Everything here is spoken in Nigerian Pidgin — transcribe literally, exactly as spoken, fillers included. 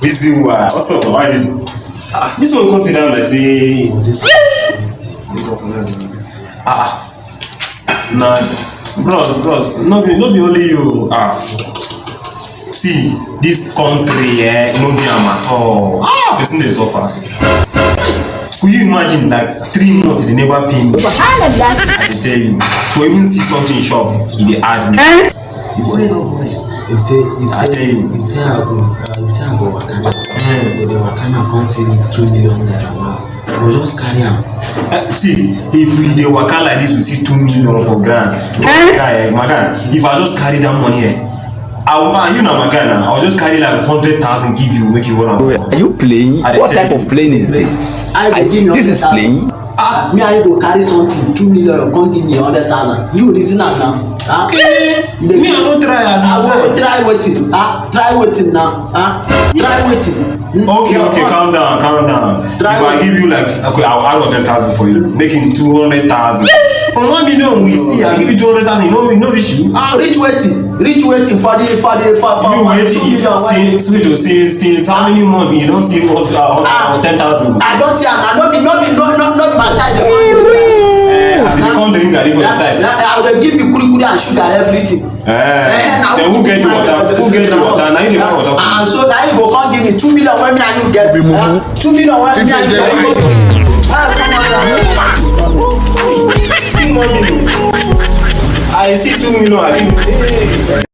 This thing wa, what's up? Why this? Ah, this one come sit down like say, ah, ah, na, bros, bros, no be, no be only you. Ah, see, this country, eh, no be am at all. Ah, person dey suffer. Could you imagine, like, three months they never pay me? I dey tell you, to even see something shop, e dey hard me. Boys, no boys. Him say, him say, him say I go, uh, him say I go waka now. I go dey waka now, come see two million naira now. I go just carry am. Eh, see, if we dey waka like this, we see two million for ground. Guy, eh, madam, if I just carry that money, eh, I will, man, you know my guy now. I'll just carry like hundred thousand, give you, make you hold on. Are you playing? What type of playing is this? I go give you this is playing. Ah, me and you go carry something, two million, come give me hundred thousand. You reason am now. Ah, me, I no try as I go try wetin? Ah, try wetin now? Ah, try wetin? Hmm? Okay, okay, calm down, calm down. If I give you, like, okay, I'll add one hundred thousand for you, making two hundred thousand. From one million we see, I give you two hundred thousand. You know, you know, reach you. Ah, reach wetin? Reach wetin for the, for the, for, for, you for the wait, two million? Since, wait, since, since how many months you don't see what, uh, what, ah, ten thousand? I don't see am. I no be, no be, no, no, no be my side. Eh, as they come drink garri for your side. I will give you kuli kuli and sugar, everything. Eh, then who get the water? Who get the water? Now you dey pour water for me. And so now you go come give me two million when me and you get. Two million when me and you get. Ah, come on now. See money. I see two million. I give you. Hey.